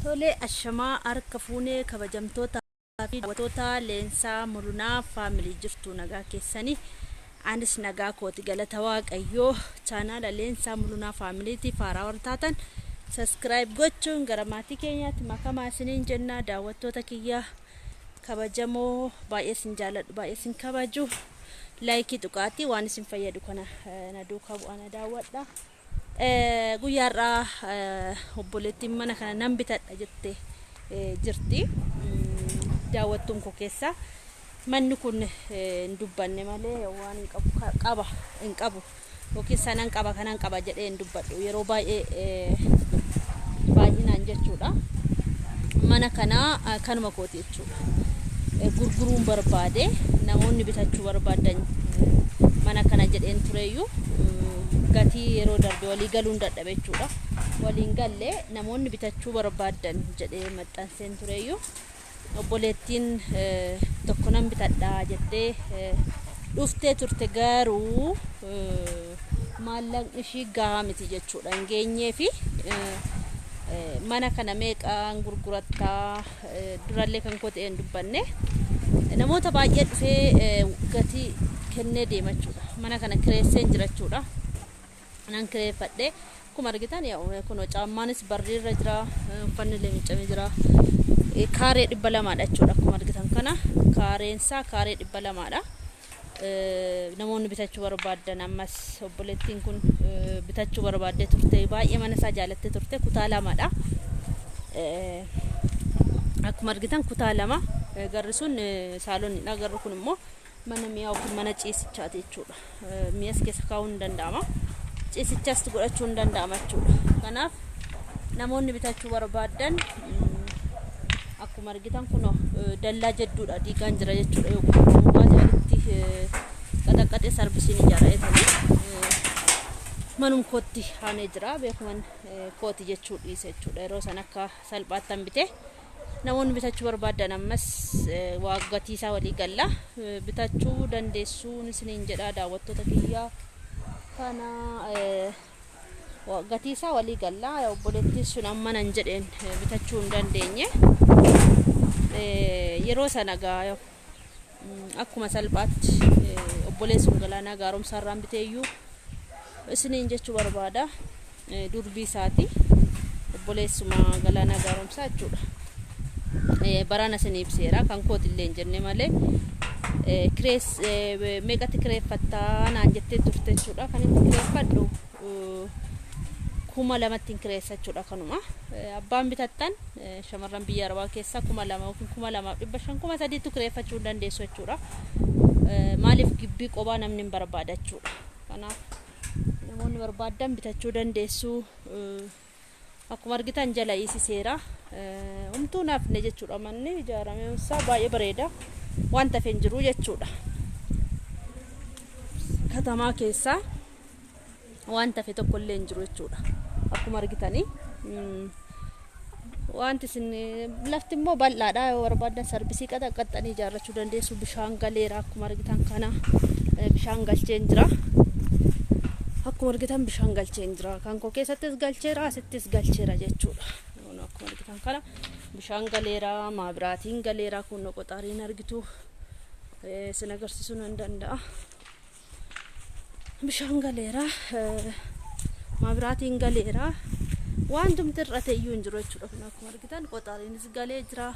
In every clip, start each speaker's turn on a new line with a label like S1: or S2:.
S1: Tolee, ashamaa harka fuunee kabajamtoota fi daawwattoota Leensaa Mulunaa Family jirtu nagaa keessanii. Anis nagaa kooti galata Waaqayyoo. Chaanaala Leensaa Mulunaa Faamiliitiif haaraa warra taatan subscribe gochuun gara maatii keenyaatti makamaa isiniin jenna. Daawwattoota kiyya kabajamoo baay'ee isin jaalladhu, baay'ee isin kabaju. Laayikii tuqaatii waan isin fayyadu kana na duukaa bu'aa na daawwadha. Guyyaa har'aa obboleettiin mana kana nan bitadha jette jirti. Daawwattuun koo keessa manni kun hin dubbanne malee waan hin qabu qaba hin qabu yookiin sanan qaba kanan qaba jedhee hin dubbadhu yeroo baay'ee baay'inaan jechuudha. Mana kana kanuma kooti jechuudha. Gurguruun barbaade namoonni bitachuu barbaadan mana kana jedheen tureyyuu gatii yeroo darbe walii galuun dadhabe jechuudha. Waliin galle namoonni bitachuu barbaadan jedhee maxxanseen tureyyuu obboleettiin tokko nan bitadha jettee dhuftee turte garuu maallaqni ishii gahaa miti jechuudha. Hin geenyee fi mana kana meeqaan gurgurattaa durallee kan koo ta'e hin dubbanne namoota baay'ee dhufee gatii kennee deema jechuudha. Mana kana kireesseen jira jechuudha. Nan kireeffadhe. Akkuma argitan kunoo caammaanis barriirra jira, uffanni illee miiccamee jira. Kaaree 200dha jechuudha. Akkuma argitan kana kaareensaa kaaree 200dha. Namoonni bitachuu barbaadan ammas obboleettiin kun bitachuu barbaaddee turte, baay'ee mana isaa jaalattee turte. Kutaa lamadha. Akkuma argitan kutaa lama, garri sun saaloniidha, garri kun immoo mana mi'aa yookiin mana ciisichaati jechuudha. Mi'as keessa kaa'uun hin danda'ama. Ciisichas godhachuun hin danda'ama jechuudha. Kanaaf namoonni bitachuu barbaadan akkuma argitan kunoo dallaa jedduudha diigaan jira jechuudha. Yoo gurguramu baate walitti qaxaqqaxee sarbisiin ijaara jetanii manum kootti aanee jira, beekuman kooti jechuu dhiise jechuudha. Yeroo san akka salphaattan bite. Namoonni bitachuu barbaadan ammas waa gatii isaa walii galla bitachuu dandeessuun isiniin jedha. Daawwattoota kiyyaa, kana gatii isaa walii galla. Obboleettiin sun amma nan jedheen bitachuu hin dandeenye. Yeroo sana gaa akkuma salphaatti obboleessuun Galaanaa Gaaromsaa irraan biteeyyuu isiniin jechuu barbaada. Durbii isaati, obboleessuma Galaanaa Gaaromsaa jechuudha. Barana isin ibseera, kan kooti illee hin jenne malee kirees meeqatti kireeffattaa naan jettee turte jechuudha. Kan itti kireeffadhu 2000tti hin kireessa jechuudha. Kanuma abbaan bitattan shamarran biyya arabaa keessaa 2000 yookiin 2500, 3000tti kireeffachuu hin dandeessu jechuudha. Maaliif gibbii qobaa namni hin barbaada jechuudha. Kanaaf namoonni barbaadan bitachuu dandeessu. Akkuma argitan jala hiisiseera. Humtuu naafne jechuudha, manni ijaaramee isaa baay'ee bareeda. Waan hafe hin jiru jechuudha. Katamaa keessaa waan hafe tokko illee hin jiru jechuudha. Akkuma argitanii wanti isin lafti immoo bal'aadha, yoo barbaadan sarbisii qaxaqqaxxanii ijaarrachuu dandeessu. Bishaan galeera, akkuma argitan kana bishaan galcheen jira. Akkuma argitan bishaan galcheen jira. Kan koo keessattis galcheera, asittis galcheera jechuudha. Akkuma argitan kana bishaan galeera, maabiraatiin galeera, kun qoxaariin argitu isin agarsiisuu nan danda'a. Bishaan galeera, maabiraatiin galeera, wantumti hir'ate iyyuu hin jiru jechuudha. Kun akkuma argitan qoxaariinis galee jira.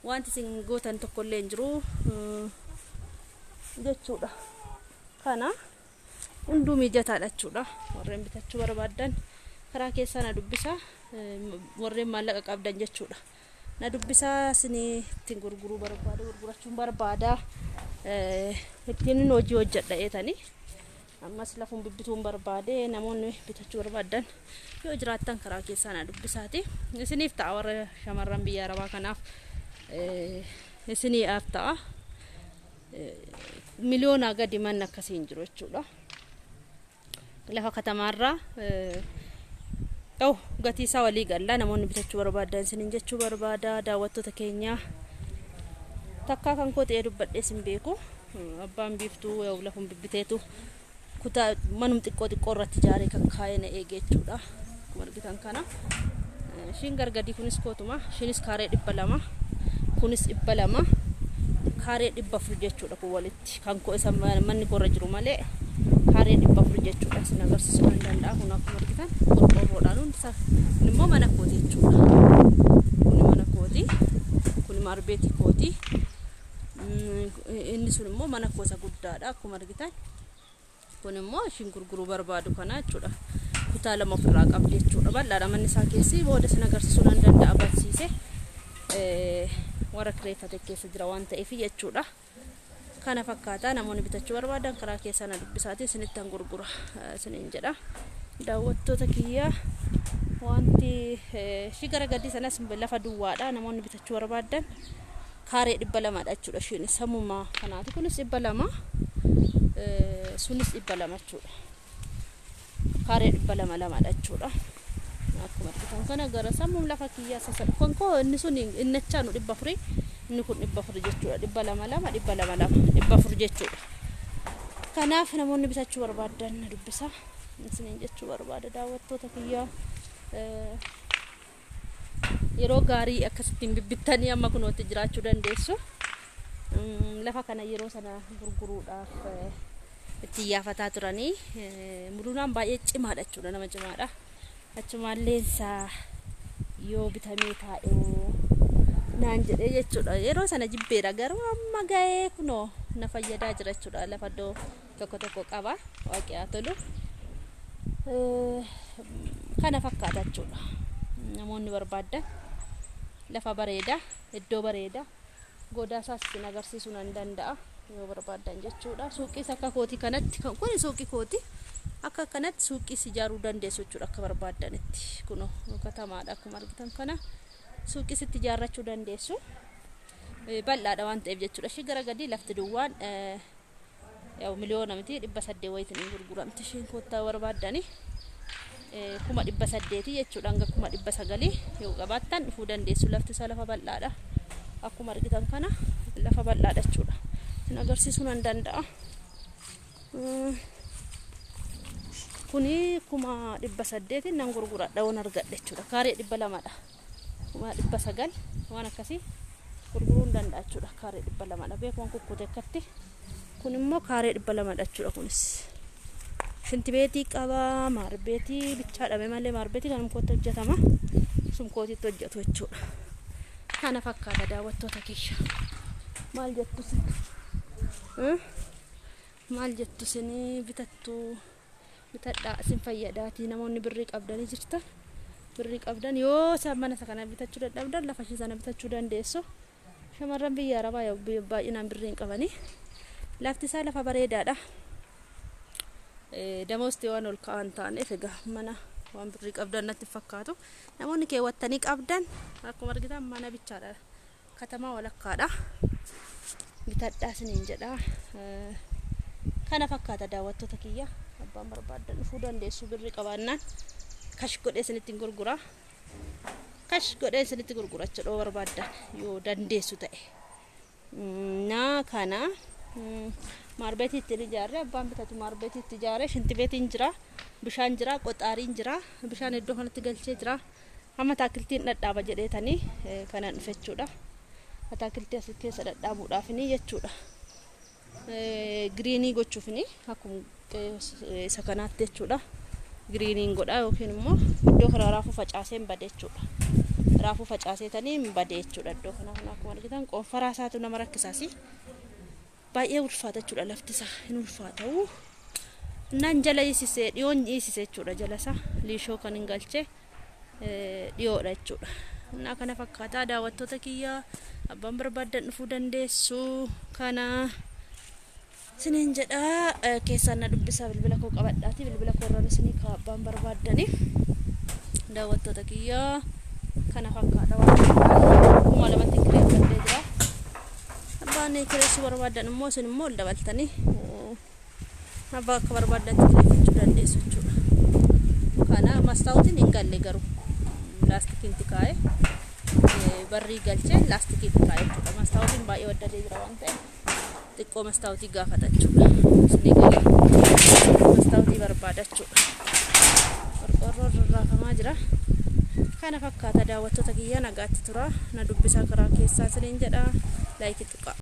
S1: Wanti isin gootan tokkollee hin jiru jechuudha. Kana hunduu mijataadha jechuudha. Warreen bitachuu barbaadan karaa keessaa na dubbisa, warreen maallaqa qabdan jechuudha. Na dubbisaa, isinii ittiin gurguruu barbaada, gurgurachuun barbaada, ittiin hojii hojjedha eetanii ammas lafuun bibbituun barbaade, namoonni bitachuu barbaadan yoo jiraattan karaa keessaa na dubbisaati. Isiniif ta'a, warra shamarran biyya arabaa kanaaf isiniif ta'a. Miliyoonaa gadi manni akkasii hin jiru jechuudha. Lafa katamaarraa ta'u gatii isaa walii galla, namoonni bitachuu barbaadan isiniin jechuu barbaada. Daawwattoota keenya, takkaa kan koo ta'ee dubbadhee isin beeku, abbaan biiftuu lafuun bibbiteetu kutaa manum xiqqoo xiqqoo irratti ijaaree kan kaa'ee na eege jechuudha. Akkuma argitan kana Ishiin gargadii kunis kootuma. Ishiinis kaaree 200. Kunis 200. Kaaree 400 jechuudha kun walitti. Kan koo isa manni koorra jiru malee kaaree 400 jechuudha. Isin agarsiisuu nan danda'a. Kun akkuma argitan qorqoorroodhaan hundisaa. Kun immoo mana kooti jechuudha. Kun mana kooti. Kun maarbeetii kooti. Inni sun immoo mana koo isa guddaadha akkuma argitan. Kun immoo ishiin gurguruu barbaadu kana jechuudha. Kutaa lama ofirraa qabdi jechuudha. Bal'aadha manni isaa keessi booda isin agarsiisuu nan danda'a barsiise. Warra kireeffate keessa jira waan ta'eef jechuudha. Kana fakkaataa namoonni bitachuu barbaadan karaa keessaa na dubbisaatii isinittan gurgura isiniin jedha. Daawwattoota kiyya wanti ishii gara gadii sanas lafa duwwaadha namoonni bitachuu barbaadan kaaree 200dha jechuudha ishiin sammuma kanaati kunis 200 sunis 200 jechuudha. Kaaree 200 lamadha jechuudha. Akkuma argitan kana gara sammuun lafa kiyyaa sasadha. Kan koo inni sun innachaanu 400 inni kun 400 jechuudha. 200 lama 200 lama 400 jechuudha. Kanaaf namoonni bitachuu barbaadan na dubbisa. Isiniin jechuu barbaada daawwattoota kiyyaa. Yeroo gaarii akkasittiin bibbittanii amma kunootti jiraachuu dandeessu. Lafa kana yeroo sana gurguruudhaaf itti iyyaafataa turanii mudunaan baay'ee cimaadha jechuudha nama cimaadha. Achumaan leensaa yoo bitamee taa'ee naan jedhee jechuudha. Yeroo sana jibbeera garuu amma ga'ee kunoo na fayyadaa jira jechuudha. Lafa iddoo tokko tokko qaba waaqi haa tolu. Kana fakkaata jechuudha. Namoonni barbaaddan lafa bareeda iddoo bareeda godaa isaas isin agarsiisuu nan danda'a yoo barbaaddan jechuudha. Suuqiis akka kootii kanatti kan kun suuqii kooti akka kanatti suuqiis ijaaruu dandeessu jechuudha akka barbaaddanitti kunoo katamaadha akkuma argitan kana suuqiis itti ijaarrachuu dandeessu. Bal'aadha waan ta'eef jechuudha. Ishii gara gadii lafti duwwaan yaa'u miliyoona miti 800 wayitiin hin gurguramti ishiin koottaa barbaaddani. 800,000 jechuudha hanga 900,000 yoo qabaattan dhufuu dandeessu. Lafti isaa lafa bal'aadha. Akkuma argitan kana lafa bal'aadha jechuudha. Isin agarsiisuu nan danda'a. Kuni 800,000 nan gurguradha waan argadhe jechuudha. Kaaree 200dha. 900,000 waan akkasii gurguruu hin danda'a jechuudha. Kaaree 200dha. Beekuun kukkute akkatti. Kun immoo kaaree 200dha jechuudha kunis. Shintibeetii qaba, maarbeetii bichaa dhabe malee maarbeetii kan kootti hojjetama. Sun kootitti hojjetu jechuudha. Kana fakkaata daawwattoota kiyya. Maal jettu isin? Maal jettu isin bitattu? Bitadhaa isin fayyadaatii namoonni birrii qabdanii jirtan. Birrii qabdan yoo mana isa kana bitachuu dadhabdan lafa ishee sana bitachuu dandeessu. Shamarran biyya Arabaa baay'inaan birrii hin qabanii. Lafti isaa lafa bareedaadha. Damoosti waan ol ka'aa hin taaneef egaa mana waan birrii qabdan natti hin fakkaatu. Namoonni keewwattanii qabdan akkuma argitan mana bichaadha. Katamaa walakkaadha. Bitadhaa isiniin jedha. Kana fakkaata daawwattoota kiyya. Abbaan barbaaddan dhufuu dandeessu birrii qabaannaan kash godhee isinitti hin gurgura. Kash godhee isinitti gurgura jechuudha yoo barbaaddan yoo dandeessu ta'e. Naa kana maarbeetii ittiin ijaarre abbaan bitatu maarbeetii itti ijaare shintibeetiin jira bishaan jira qoxaariin jira bishaan iddoo kanatti galchee jira amma ataakiltiin dhadhaaba jedheetanii kanan dhufe jechuudha ataakiltii as keessa dhadhaabuudhaafini jechuudha giriinii gochuufini akkuma isa kanaatti jechuudha. Giriiniin godha yookiin immoo iddoo kana raafuu facaasee hin bade jechuudha. Raafuu facaaseetanii hin bade jechuudha iddoo kana kun akkuma argitan qoonfaraa isaatu nama rakkisaasi. Baay'ee ulfaata jechuudha lafti isaa hin ulfaata. Naan jala hiisisee dhiyoon hiisise jechuudha jala isaa liishoo kan hin galche dhiyoodha jechuudha. Innaa kana fakkaataa daawwattoota kiyya abbaan barbaaddan dhufuu dandeessu kana. Isiniin jedha keessaan na dubbisaa bilbila koo qabadhaati bilbila koo irraan isinii kaa abbaan barbaaddani daawwattoota kiyya kana fakkaata waan 2000tti kireeffadhee jira abbaan kireessuu barbaaddan immoo isin immoo ol dabaltanii abbaa akka barbaaddantti kireeffachuu dandeessu jechuudha kana mastaawutiin hin galle garuu laastikiin kaa'e barrii galchee laastikiin kaa'e jechuudha mastaawutiin baay'ee waddadee jira waan ta'eef xiqqoo mastaawutii gaafata jechuudha. Isinii galee mastaawutii barbaada jechuudha. Qorqoorroon rarraafamaa jira. Kana fakkaata daawwattoota kiyya, nagaatti tura, na dubbisaa karaa keessaa isiniin jedha, like tuqaa.